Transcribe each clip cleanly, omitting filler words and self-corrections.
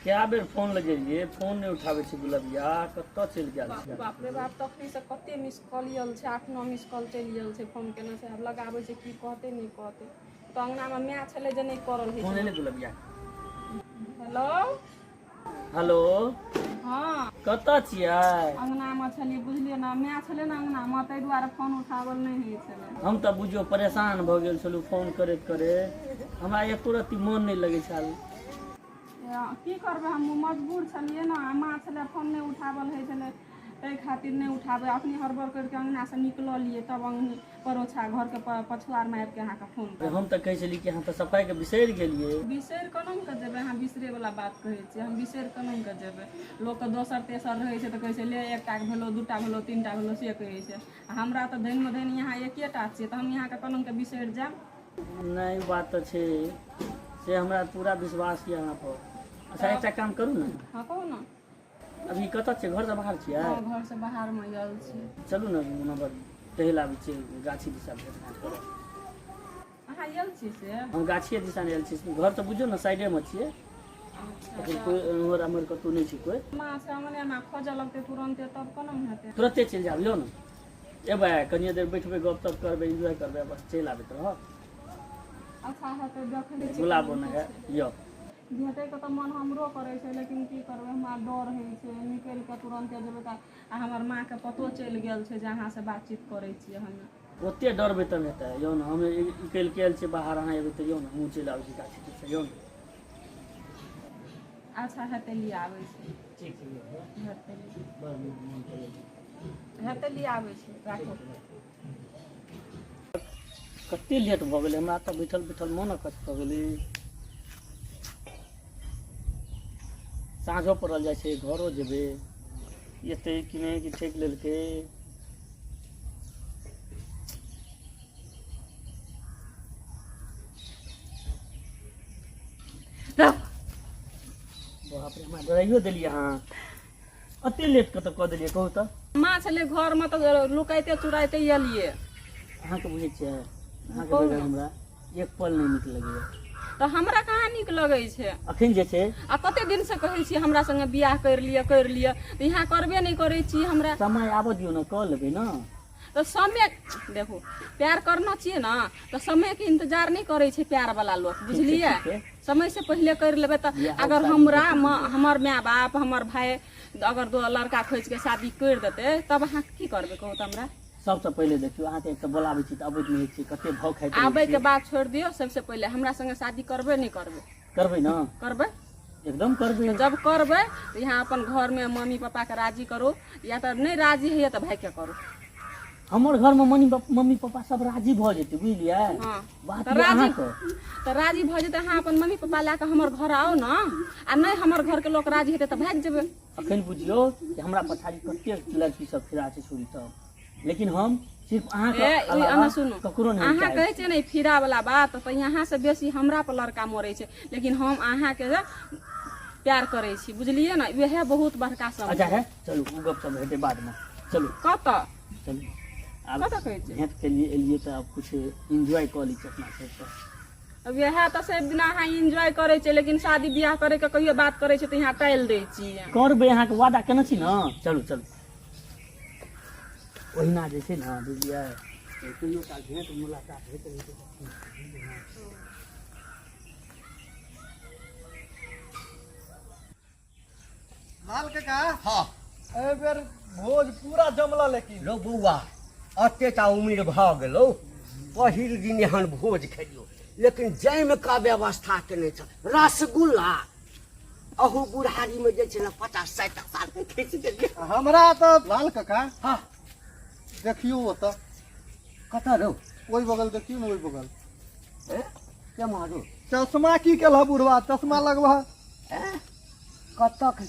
कए बेर फोन लगेलियै, फोन नहि उठाबै छै गुलबिया, कतऽ चलि गेल छै? बाप रे बाप, तखनी से कते मिस कॉल आयल छै, 8-9 मिस कॉल चलि गेल छै। फोन केने छै, आब लगाबै छै, की कहतै नहि कहतै। तऽ अंगनामे माय छलै जे नहि करल होइ फोन छै। एलै गुलबिया। हेलो। हेलो। हँ। कतऽ छियै? अंगनामे छलियै, बुझलियै ने, माय छलै ने अंगनामे, ताहि दुआरे फोन उठावल नहि होइ छलै। हम तऽ बुझियौ परेशान भऽ गेल छलहुँ फोन करैत करैत, हमरा एको रत्ती मोन नहि लगै छल। की करबै, हम मजबूर छलियै ने, आ माँ छलै, फोन नहि उठावल होइ छलै, ताहि खातिर नहि उठाबै। अपने हड़बड़ करिके अंगनासँ निकललियै, तब अंगनी परोछा घरके पछुआरमे आबिके अहाँके फोन कर। हम तऽ कहै छली कि अहाँ तऽ सफाइके बिसरि गेलियै। बिसरि केना कऽ जेबै? अहाँ बिसरैवला बात कहै छियै, हम बिसरि केना कऽ जेबै? लोकके दोसर तेसर रहै छै तऽ कहै छै ले एकटाके भेलौ, दूटा भेलौ, तीनटा भेलौ, से कहै छै। आ हमरा तऽ धनिमे धनि यहाँ एकेटा छियै, तऽ हम अहाँके केना कऽ बिसरि जायब? नहि, बात तऽ छै से, हमरा पूरा विश्वास यऽ अहाँ पर। अच्छा, एकटा काम करू ने। हँ, कहू ने। अभी कतऽ छियै? घरसँ बाहर छियै? हँ, घरसँ बाहरमे आयल छियै। चलू ने, नंबर टहलि आबै छियै, गाछी दिशा भेट घाँट करब। अहाँ आयल छी से? हम गाछिए दिशा आयल छी, घर तऽ बुझियौ ने साइडेमे छियै। अखन कोइ एम्हर आम्हर कतहु नहि छै कोइ। माँ छै अंगनेमे, खोजऽ लगतै तुरन्ते, तब कोना हेतै? तुरन्ते चलि जायब, यौ ने एबै, कनिए देर बैठबै, गप तप करबै, एन्जॉय करबै, बस चलि आबैत रहब। अच्छा हेतै, देखै छियै। गुलाब ने है यौ। भेटैके तऽ मन हमरो करै छै, लेकिन की करबै, हमरा डर होइ छै। निकलि कऽ तुरन्ते जेबै तऽ आ हमर माँके पतो चलि गेल छै जे अहाँसँ बातचीत करै छियै हमे। ओते डरबै तब हेतै? यौ ने, हम निकलि कऽ आयल छियै बाहर, अहाँ एबै तऽ यौ ने हमहूँ चलि आबै छी गाछी दिस, यौ ने। अच्छा हेतै, लिअ आबै छी। ठीक छै यौ। हेतै। बड़ नीक मोन करैए। हेतै, लिअ आबै छी, राखू। कते लेट भऽ गेलै, हमरा तऽ बैठल बैठल मोन अकछ भऽ गेलै। साँझो पड़ल जाइ छै, घरो जेबै, एतै कि नहि, कि ठकि लेलकै। बाप रे, हमरा डराइयो देलियै अहाँ। एते लेट कतऽ कऽ देलियै, कहू तऽ? माँ छलै घरमे तऽ लुकाइते चुराइते एलियै। अहाँके बुझै छियै, अहाँके कहू बगैर ने। हमरा एक पल नहि नीक लगैया। तऽ हमरा कहाँ नीक लगै छै? अखन जे छै आ कते दिनसँ कहै छी हमरा संगे बियाह करि लिअ, करि लिअ, तऽ यहाँ करबे नहि करै छी हमरा। समय आबऽ दियौ ने, कऽ लेबै ने। तऽ समय देखू, प्यार करना छियै ने तऽ समयके इंतजार नहि करै छै प्यार वाला लोक, बुझलियै? ठीक छै। समय से पहिले करि लेबै तऽ बियाह अगर शादी हमरा हेतै। हमर माय बाप, हमर भाय अगर दो लड़का खोजि के शादी करि देतै, तब अहाँ की करबै, कहू तऽ हमरा? सबसँ पहिले देखियौ, अहाँके एक तऽ बोलाबै छी तऽ अबैत नहि छी, कते भाव खाइत रहै आबै के छियै। बात छोड़ि दियौ, सबसे पहिले हमरा संगे शादी करबै नहि करबै? करबै ने। करबै? एकदम करबै। जब करबै तऽ यहाँ अपन घरमे मम्मी पापाके राजी करू, या तऽ नहि राजी होइए तऽ भाइके करू। हमर घरमे मम्मी पापा सब राजी भऽ जेतै, बुझलियै? हँ। बात तऽ यऽ राजी अहाँके तऽ राजी भऽ जेतै, अहाँ अपन मम्मी पापा लए कऽ हमर घर आउ ने, आ नहि हमर घरके लोक राजी हेतै तऽ भागि जेबै। अखन बुझियौ कि हमरा पछाड़ी कते लड़की सब फिरा छै छुरी सब, लेकिन हम सिर्फ अहाँके ए, ई अलावा अहाँ सुनू, ककरो नहि अहाँ चाहै कहै छी। छियै ने ई फिरा वाला बात, तऽ यहाँ से बेसी हमरा पर लड़का मरै छै, लेकिन हम अहाँके प्यार करै छी, बुझलियै ने? वएह बहुत बड़का समझ। अच्छा है, चलू, ओ गप सब हेतै बादमे, चलू। कतऽ? चलू आब। कतऽ कहै छियै? भेंट के लिए एलियै तऽ आब कुछ एन्जॉय कऽ लै छी अपना सबके। वएह तऽ सब दिना अहाँ एन्जॉय करै छियै, लेकिन शादी बियाह करे के कहियो बात करै छियै तऽ यहाँ टालि दै छियै। करबै, अहाँके वादा केने छी ने। चलू चलू, ओहिना जे छै ने, बुझलियै, कहियो काल भेंट मुलाकात होइत रहै छै। लाल काका। हाँ। एहि बेर भोज पूरा जमला लेकिन। रौ बौआ, एते टा उम्र भऽ गेलौ, पहिल दिन एहन भोज खेलियौ, लेकिन जाहिमे का व्यवस्था केने छ रसगुल्ला, अहू बुढ़ारी में जे छै ने 50-60 साल के खींच देलियै। हमरा तऽ लाल काका। हाँ। देखियौ ओतऽ। कतऽ रौ? ओहि बगल देखियौ ने, ओहि बगल। ए, के मारू? चश्मा की केलह बुढ़वा, चश्मा लगबह। ए, कतऽ के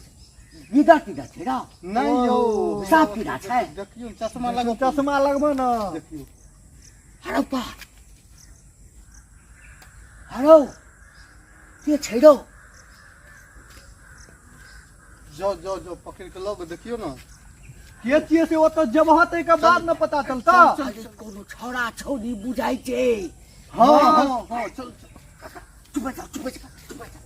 गिदर तिदर छै रौ? नहीं यौ। साफ कीड़ा छै। देखियौ, चश्मा लग, चश्मा लगबह ने, देखियौ। हरौ पा हरौ, के छै रौ? जाओ जाओ जाओ, पकड़ के लग देखियौ ने के छियै से। ओतऽ जबह ताहिके बाद ने पता चलता। अरे कोनो छौड़ा छौड़ी बुझाइ छै। हाँ हाँ हाँ, चल चल। चुप जा, चुप जा, चुप जा।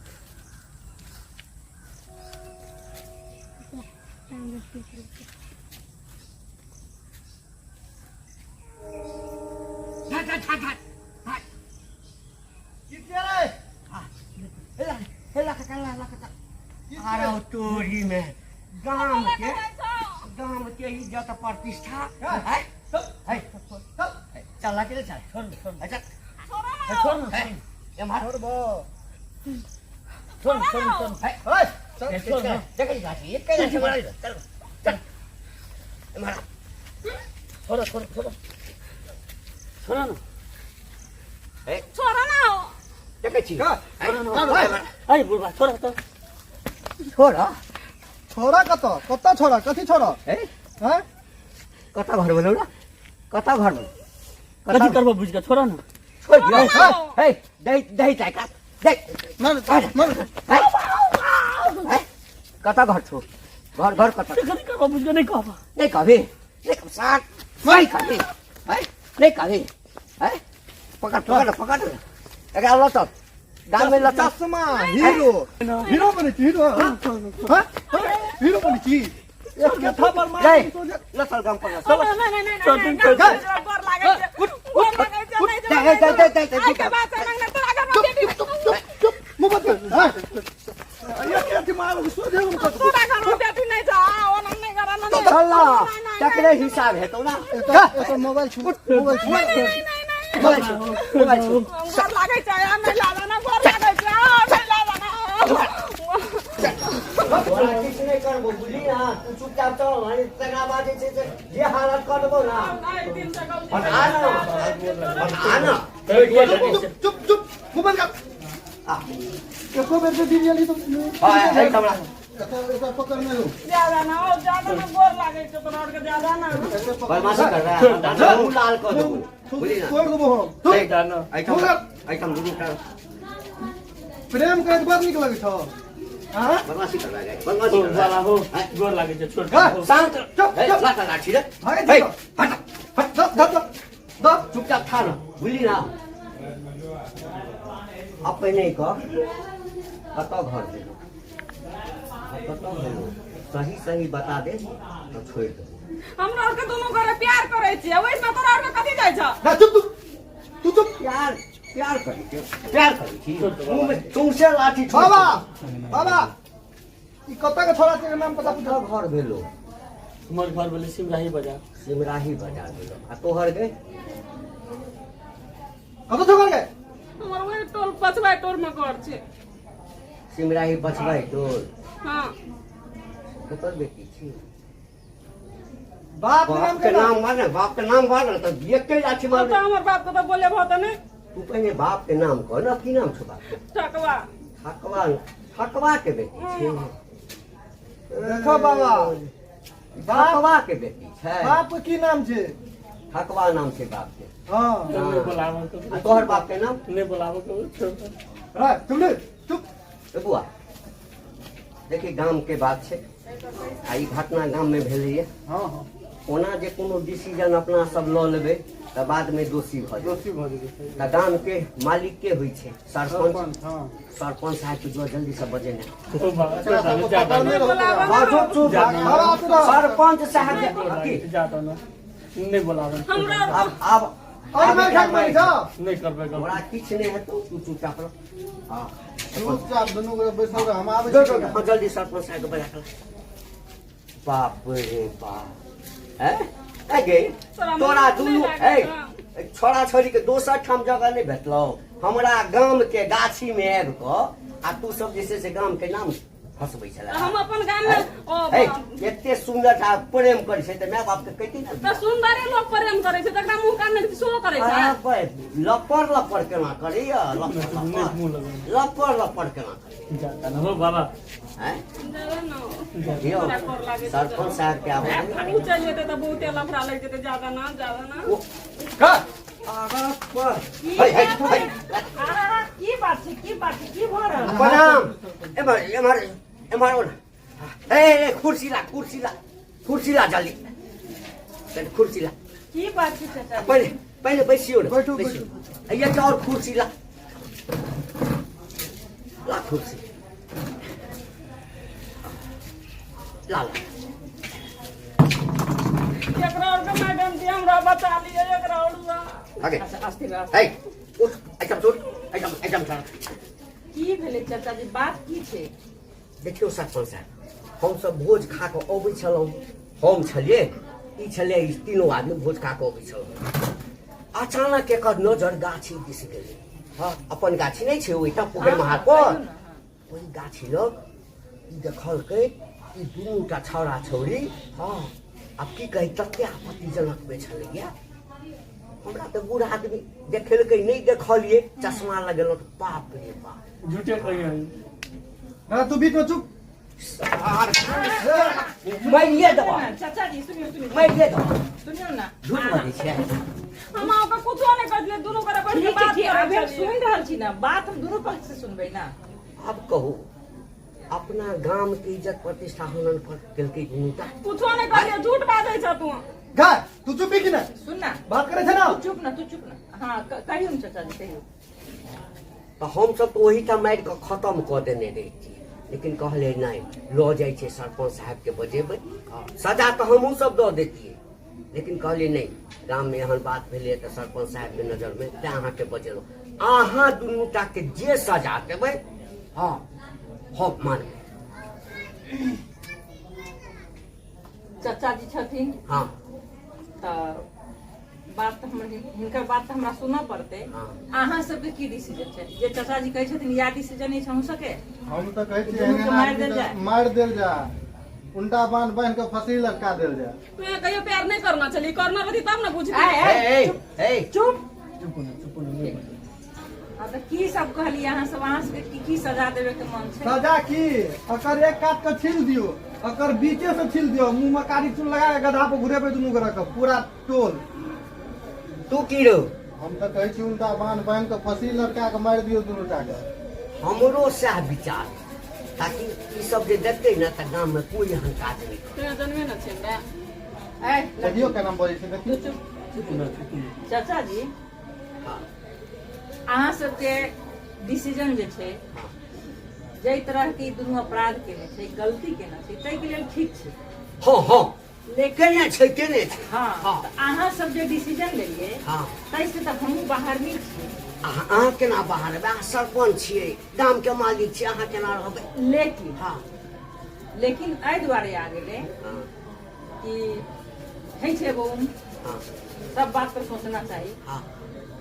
हट हट हट हट हट की छियै रे? हेला हेला काका ला काका आरो तोरी में गाम के गाम के इज्जत प्रतिष्ठा है है चल ला के चल छोड़ छोड़ अच्छा छोड़ ना है एम्हर छोड़बो। छोड़ छोड़ छोड़ है ओए, चल। छोड़ ना। देख लाठी एक लाठी मार चल चल एम्हर छोड़ो छोड़ो छोड़ो छोड़ो ना है छोड़ो ना देखै छी का? छोड़ो ना ओए, अरे बुढ़बा छोड़ो तो छोड़ छोड़ा कतऽ कतऽ छोड़ा कथी छोड़ा है हैं कतऽ घर भेलौ ना कतऽ घर भेलौ कथी करबो बुझ के छोड़ो ना छोड़ दियौ हे दही दही चाय का दही ना ना ना है कतऽ घर छौ घर घर कतऽ कथी करबो बुझ के नहीं कहबो नहीं कहबे नहीं कहबे साथ नहीं कहबे है नहीं कहबे है पकड़ पकड़ पकड़ एकरा लऽ चल गाम में लऽ चल चश्मा हीरो हीरो बनै छी हीरो हाँ? हाँ? हीरो बनै छी एक थापर मार रे लऽ चल गाम पर लऽ चल नहीं नहीं नहीं नहीं नहीं गोर लागै छै गोर लागै छै नहीं दे दे दे दे दे आइ के बाद से नहीं तोरा घर में बेटी चुप चुप चुप मुंह बंद कर हाँ? एक अथी मार सोझे हम कर तोरा घर में बेटी नहीं जा ओ नहीं करा नहीं चल ना तकरे हिसाब हेतौ ना एतऽ मोबाइल छू मोबाइल छू नहीं नहीं नहीं मोबाइल छू मोबाइल छू गोर लागै छै आ नहीं लागा ना गोर लागै छै आ नहीं लागा ना तोरा किछु नहि करबो बुझली ना तू चुपचाप चल अनि तकरा बाद जे छै से जे हालत कऽ देबौ ना नहीं दिन से गलती आ ना आ ना चुप चुप चुप मुंह बंद कर आ एको बेर जे दिन गेली तऽ हां है हमरा एतऽ एतऽ पकड़ने रहू ज्यादा ना ओ ज्यादा ना गोर लागै छै तोरा आर के ज्यादा ना एतऽ पकड़ बदमाशी कर रहा है मुंह लाल कऽ देबो बुझली ना तोड़ देबो हम एहिठाम एहिठाम दुनू टा प्रेम करैत बड़ नीक लगै छौ हाँ बदमाशी कर रहा है बदमाशी कर रहा हो गोर लागे छै छोड़ हाँ। है शांत चुप, है चुप। लाठा लाठी रे भागै हे, छी हट हट दऽ दऽ दऽ दऽ चुपचाप खा ना बुझली ना अब पहिने कह कतऽ घर गेलौ कतऽ गेलौ सही सही बता दे तऽ छोड़ि देबो हमरा आर के दुनू गोरे प्यार करै छियै ओहिमे तोरा आर के कथी जाइ छौ ना चुप तू तू चुप प्यार प्यार करै छी प्यार करै छी मुँहमे सौंसे लाठी छोड़ि बाबा बाबा ई कतऽ के छोड़ा छै नाम पता पूछ कतऽ घर भेलो हमर घर भेलै सिमराही बाजार सिमराही बाजार भेलो आ तोहर गे कतऽ छौ घर के हमर ओहि टोल पछुआ टोल मे घर छै सिमराही बचबै टोल हँ ककर बेटी छी बाप के नाम बाप के के नाम मार ने बाप के नाम मार ने तऽ एके लाठी मार तऽ हमर बाप के तऽ बोले भऽ तऽ नहि तू पहिने बाप के नाम कह ने की नाम छौ बाप के ठकवा ठकवा ठकवा के बेटी छै देखो बाबा ठकवा के बेटी छै बाप के की नाम छै ठकवा नाम छै बाप के हाँ नहीं बोलाबो आ तोहर बाप के नाम नहीं बोलाबो कभी छोड़ दो। रे चुप रे चुप ए बुआ देखी गाम के बात छै आ ई घटना गाम में भेलैए हाँ हाँ ओना जे कोनो डिसीजन अपना सब लऽ लेबै तऽ बाद में दोषी भऽ जेबै दोषी भऽ जेबै तऽ गाम के मालिक के होइ छै सरपंच सरपंच हाँ सरपंच साहब के जो जल्दी से बजेने ओ बाबा, एकरा सबके जाता पकड़ने ना रहू तोरा। हाँ, चुप चुप बाबा तोरा। सरपंच साहब के की? जाता ना नहीं बोलाबो हमरा आब आब और मार खाक मारी छौ नहीं करबै गलती। तोरा किछु नहि हेतौ तू चुपचाप रह हाँ चुपचाप दुनू गोरे बैसल रह हम आबै जो, छी जो, हाँ, जल्दी सरपंच साहब के बजा के ला। बाप रे बाप हैं ए गे तोरा तोरा मुँह दुनू नहि लागै ए छोड़ा छोड़ी के दोसर ठाम जगह नहि भेटलौ हमरा गाम के गाछी में आबि कऽ आ तू सब जे छै से गाम के नाम हंसबै छलै हम अपन गाम में ओ हे एते सुंदर टा प्रेम करै छै तऽ माय बाप के कहिती ने तऽ सुंदरे लोग प्रेम करै छै तकरा मुंह कान नहि सेहो करै छै अरे लपड़ लपड़ केना करैया लपड़ नहीं लपड़ मुंह लगाओ लपड़ लपड़ केना करैया जाता ना हो बाबा हैं जादा न यौ तोरा कर लागै छै सरपंच साहब के आबै उ चलि जेतै तऽ बहुते लफड़ा लागि जेतै जादा ना जादा ना का है है है अरे की बात छै की बात छै की भऽ रहल प्रणाम एम्हर एम्हर एम्हर ओ ए ए कुर्सी ला कुर्सी ला कुर्सी ला जल्दी तनी कुर्सी ला की बात छै चाचा पहिले पहिले बैसियो ने बैठू, बैसियो एक और कुर्सी ला ला कुर्सी ला ला एकरा और के मैडम जी हमरा बचा लिअ एकरा और सँ। आगे अच्छा अस्थिर रह। हे उठ, एहिठाम उठ, एहिठाम एहिठाम चल। की भेलै चाचा जी, बात की छै? देखियौ सरपंच साहब, हमसब भोज खा कऽ अबै छलहुँ, हम छलियै, ई छलियै, ई तीनों आदमी भोज खा कऽ अबै छलहुँ। अचानक एकर नजर गाछी दिस गेलै। हँ, अपन गाछी नहि छै ओहिठाम पोखरि महार पर, ओहि गाछी लग ई देखलकै ई दुनूटा छौड़ा छौड़ी। हँ, आब की कही, तते आपत्तिजनक मे छलैया। हमरा तऽ बूढ़ आदमी देखेलकै नहि, देखलियै, चश्मा लगेलहुँ तऽ बाप रे बाप। झूठे कहिए। ना तू बीच में चुप। मारिए देबा। चाचा जी, सुनियो सुनियो। मारिए देबा। सुनियो ना। झूठ बजै छै। हम अहाँके कुछो नहि कहलियै, दुनू गोरा बैठ के ठीक छै, बात ठीक, करै अभी हम छलियै। सुनि रहल छी ने बात, हम दुनू पक्ष से सुनबै ना। आब कहू, अपना गाम के इज्जत प्रतिष्ठा हनन पर केलकै दुनूटा। कुछो नहि कहलियै, झूठ बाजै छ तू। गाय तू चुप ही कि नहीं? सुन ना। बात करे छे ना। तू चुप ना, तू चुप ना। हाँ, कहियौ ने चाचा जी, कहियौ। तऽ हमसब तऽ ओहिठाम मारि कऽ खतम कऽ देने रहितियै, लेकिन कहलियै नहि, लऽ जाइ छै सरपंच साहेबके बजेबै। सजा तऽ हमहूँ सब दऽ दैतियै, लेकिन कहलियै नहि, गाममे एहन बात भेलै तऽ सरपंच साहेबके नजरमे, तेँ अहाँके बजेलहुँ। अहाँ दुनूटाके जे सजा देबै, हँ, हम मानबै। चाचा जी छथिन। हँ। तऽ बात तऽ हमर, हिनकर बात तऽ हमरा सुनऽ पड़तै। हँ। अहाँ सबके की डिसीजन छै? जे चाचा जी कहै छथिन इएह डिसीजन अछि अहूँ सबके? हम तऽ कहै छियै दुनू के एहन मारि आदमी देल के जाय। मारि देल जाय, उल्टा बांध बांध के फंसी लटका देल जाय। तू यहाँ कहियो प्यार नहीं करना चली, करना रही तब ना बुझती। आय, आय, ए, ए, ए, चुप। चुप ना, चुप ना, नहीं बाजू। हाँ, तऽ की सब कहलियै अहाँ सब? अहाँ सबके की की सजा देबे के मन छै? सजा की, अकर एक कात के छील दियो, अकर बीचे से छील दियो, मुंह में कारी चून लगा के गधा पर घुरेबै दुनू गोरा के पूरा टोल। तू की रौ? हम तऽ कहै छी उनटा बांध बांध के फंसी लटका के मारि दियो दुनू टा के। हमरो सएह विचार, ताकि ई सब जे देखतै ने तऽ गाम में कोई एहन काज नहि करतै। तू यहाँ जनमे न छै हमरा। ऐ, देखियो केना बजै छै, देखियो। तू चुप। चुप ना, चुप ना। चाचा जी, हँ। अहाँ सबके डिसीजन जे छै, हँ, जाहि तरहके ई दुनू अपराध केने छै, गलती केने छै, ताहिके लेल ठीक छै। हँ हँ। लेकिन केने छै, केने छै। हँ। हँ। तऽ अहाँ सब जे डिसीजन लेलियै, हँ, ताहिसँ तऽ हमहूँ बाहर नहि छियै। अहाँ केना बाहर हेबै? अहाँ सरपंच छियै, गाम के मालिक छियै, अहाँ केना रहबै? लेकिन हँ। लेकिन एहि दुआरे आ गेलै हँ कि होइ छै एगो उम्र, हँ सब बात पर सोचना चाही। हँ।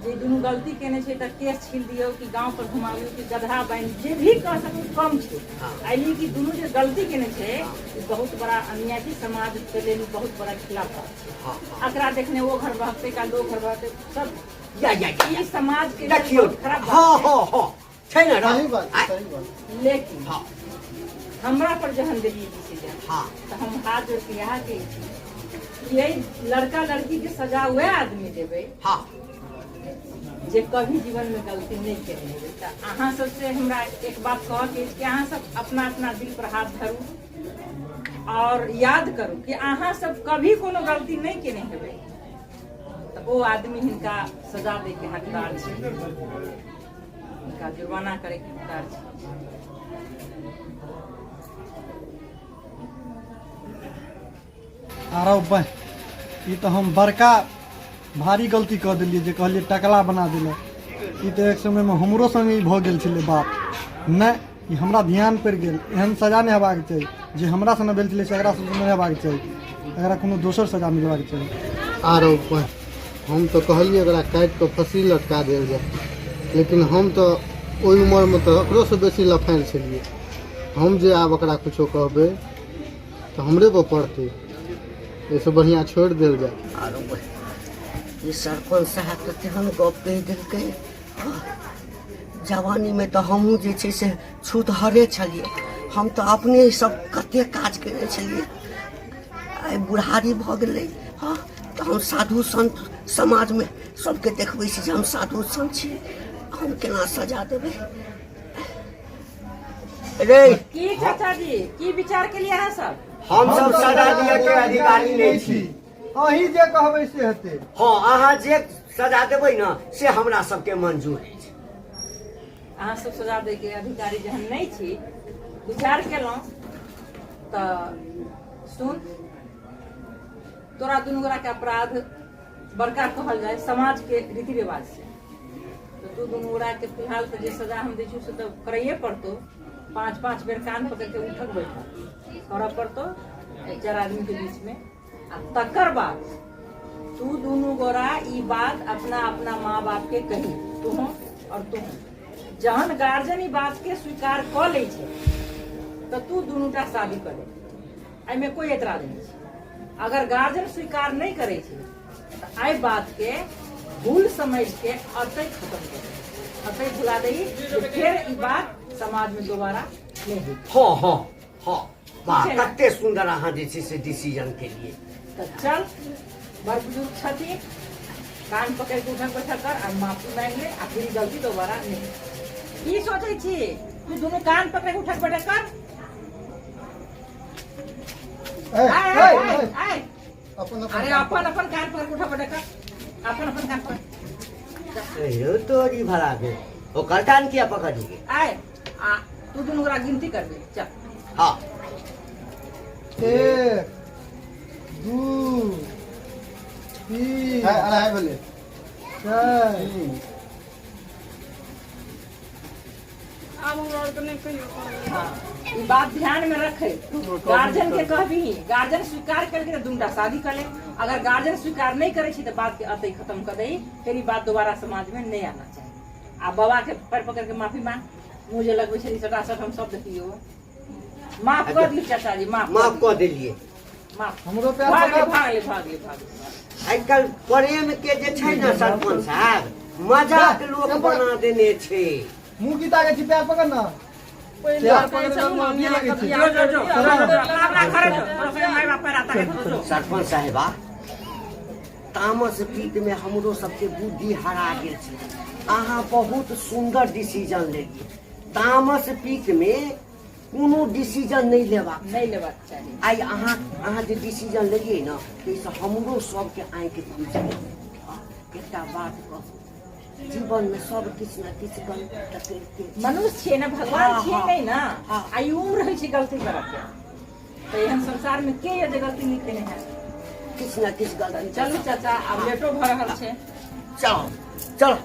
जे दुनू गलती केने छै तऽ केस छील दियौ कि गाँव पर घुमाबियौ कि गधा बान्हि, जे भी कह सकू कम छै। हँ। एहि लिए कि दुनू जे गलती केने छै, ई बहुत बड़ा अन्याय छै, समाज के लेल ई बहुत बड़ा खिलाफ बात छै। हँ हँ। एकरा देखने ओ घर बहकतै, काल्हि ओ घर बहकतै, सब या या या ई समाज के लेल देखियौ बहुत खराब हँ बात छै। हँ हँ, छै ने? सही बात छै, आँय? सही बात। लेकिन हँ। हमरा पर जहन देलियै डिसीजन, हँ, तऽ हम हाथ जोड़ के इएह कहै छी कि एहि लड़का लड़की के सजा वएह आदमी देबै हँ जे कभी जीवन में गलती नहीं केने हेबै। तऽ अहाँ सबसे हमरा एक बात कहऽ के अछि कि अहाँ सब अपना अपना दिल पर हाथ धरू और याद करू कि अहाँ सब कभी कोनो गलती नहीं केने हेबै, तऽ ओ आदमी हिनका सजा दै के हकदार छै, हिनका जुर्माना करे के हकदार छै। आरो बह, ई तऽ हम बड़का भारी गलती कऽ देलियै जे कहलियै टकला बना देलक। ई तऽ एक समयमे हमरो संगे ई भऽ गेल छलै बात। नहि, ई हमरा ध्यान पड़ि गेल। एहन सजा नहि हेबाक चाही। जे हमरा संगे भेल छलै से एकरा संगे नहि हेबाक चाही, एकरा कोनो दोसर सजा मिलबाक चाही। आरो बह, हम तऽ कहलियै एकरा काटि कऽ फँसी लटका देल जाय, लेकिन हम तऽ ओहि उमरमे तऽ ओकरोसँ बेसी लफायल छलियै। हम जे आब ओकरा किछो कहबै तऽ हमरे पर पड़तै, एहिसँ बढ़िआँ छोड़ि देल जाय। आरो ई सरपंच साहब तऽ तेहन गप कहि देलकै। जवानीमे तऽ हमहूँ जे छै से छूतहरे छलियै, हम तऽ अपने सब कते काज केने छलियै। आइ बुढ़ारी भऽ गेलै, हँ, तऽ हम साधु संत समाजमे सबके देखबै छी जे हम साधु संत छी। हम केना सजा देबै रे? की चाचा जी, की विचार केलियै अहाँ सब? हम सब सजा दिअ के अधिकारी नहि छी। अहीं जे कहबै से हेतै। हँ, अहाँ जे सजा देबै ने से हमरा सबके मंजूर अछि। अहाँ सब सजा दै के अधिकारी जहन नहि छी, विचार केलहुँ तऽ सुन, तोरा दुनू गोरा के अपराध बड़का कहल जाय समाज के रीति रिवाज से, तऽ तू दुनू गोरा के फिलहाल तऽ जे सजा हम दै छियौ से तऽ करैए पड़तौ। 5 5 बेर कान पकड़ के उठक बैठक करऽ पड़तौ 4 आदमी के बीच में। आ तकर बाद तू दुनू गोरा ई बात अपना अपना माँ बाप के कही, तू और तू। जहन गार्जियन ई बात के स्वीकार कऽ लै छै तऽ तू दुनूटा शादी कऽ ले, एहिमे कोई एतराज नहि छै। अगर गार्जियन स्वीकार नहि करै छै तऽ एहि बात के भूल समझ के अतै खत्म कर दही, अतै भुला दही, फेर ई बात समाज में दोबारा नहीं होई। हाँ हाँ हाँ, वाह, ठीक छै। कते सुंदर अहाँ जे छै से डिसीजन केलिए। तऽ चल, बड़ बुजुर्ग छथिन, कान पकड़ के उठक बैठक कर आ माफी मांगि ले आ फिर ई गलती दोबारा नहीं। की सोचै छी तू? दुनू कान पकड़ के उठक बैठक कर। ए, आय, ए, आय, ए, आय, आय। अपन अपन अरे कान अपन अपन कान पकड़ के उठक बैठक कर, अपन अपन कान पकड़। यो तोरी भला के ओकर कान किया पकड़िए? आय, आ तू दुनू गोरा गिनती करबे, चल। हाँ। 1 2 3 है, अढ़ाई भेलै। 4 3। आब हमरा आरके नहि कहियो करबै। हाँ, ई बात ध्यान में रखे, गार्जियन के कहबी, गार्जियन स्वीकार करके तऽ दुनूटा शादी कर ले। अगर गार्जियन स्वीकार नहीं करे छी तऽ बात के अतै खत्म कर दही, फिर ई बात दोबारा समाज में नहीं आना चाहिए। आ बाबा के पैर पकड़ के माफी मांग, मुँह जे लगबै छली सटा सट हम सब देखियो। माफ कर दियौ चाचा जी, माफ माफ कऽ देलिए। माफ। हमरो पैर भाग ले, पकड़। भाग ले, भाग ले, भाग ले। आइ काल्हि प्रेम के जे छै ने सरपंच साहब, मजाक लोक बना देने छै। मुँह की ताकै छी? पैर पकड़ ना। पहिले पैर कहै पकड़ छलहुँ ना, ने, की लगै छै? जो जो जो अपना अपना घरे जो, तोरा सबके माय बाप पैर आता है जो। सरपंच साहेबा, तामस पीत में हमरो सबके बुद्धि हरा गेल छै। अहाँ बहुत सुंदर डिसीजन लेलियै। तामस पीत में कोनो डिसीजन नहि लेबाक नहि लेबाक चाही। आइ अहाँ जे डिसीजन लेलियै ने, ताहिसँ हमरो सबके आँखि खुजि गेल। एकटा बात कहू, जीवन में सब किछु ने किछु गलती तऽ करिते छी। मनुष्य छियै ने, भगवान हाँ, छियै हाँ। नहि ने। हाँ। आ ई उम्र होइ छै गलती करऽ के, तऽ एहन संसार में के यऽ जे गलती नहि केने है? किछु ने किछु गलती। चलू चाचा, आब लेटो भऽ रहल छै। चलो चलो।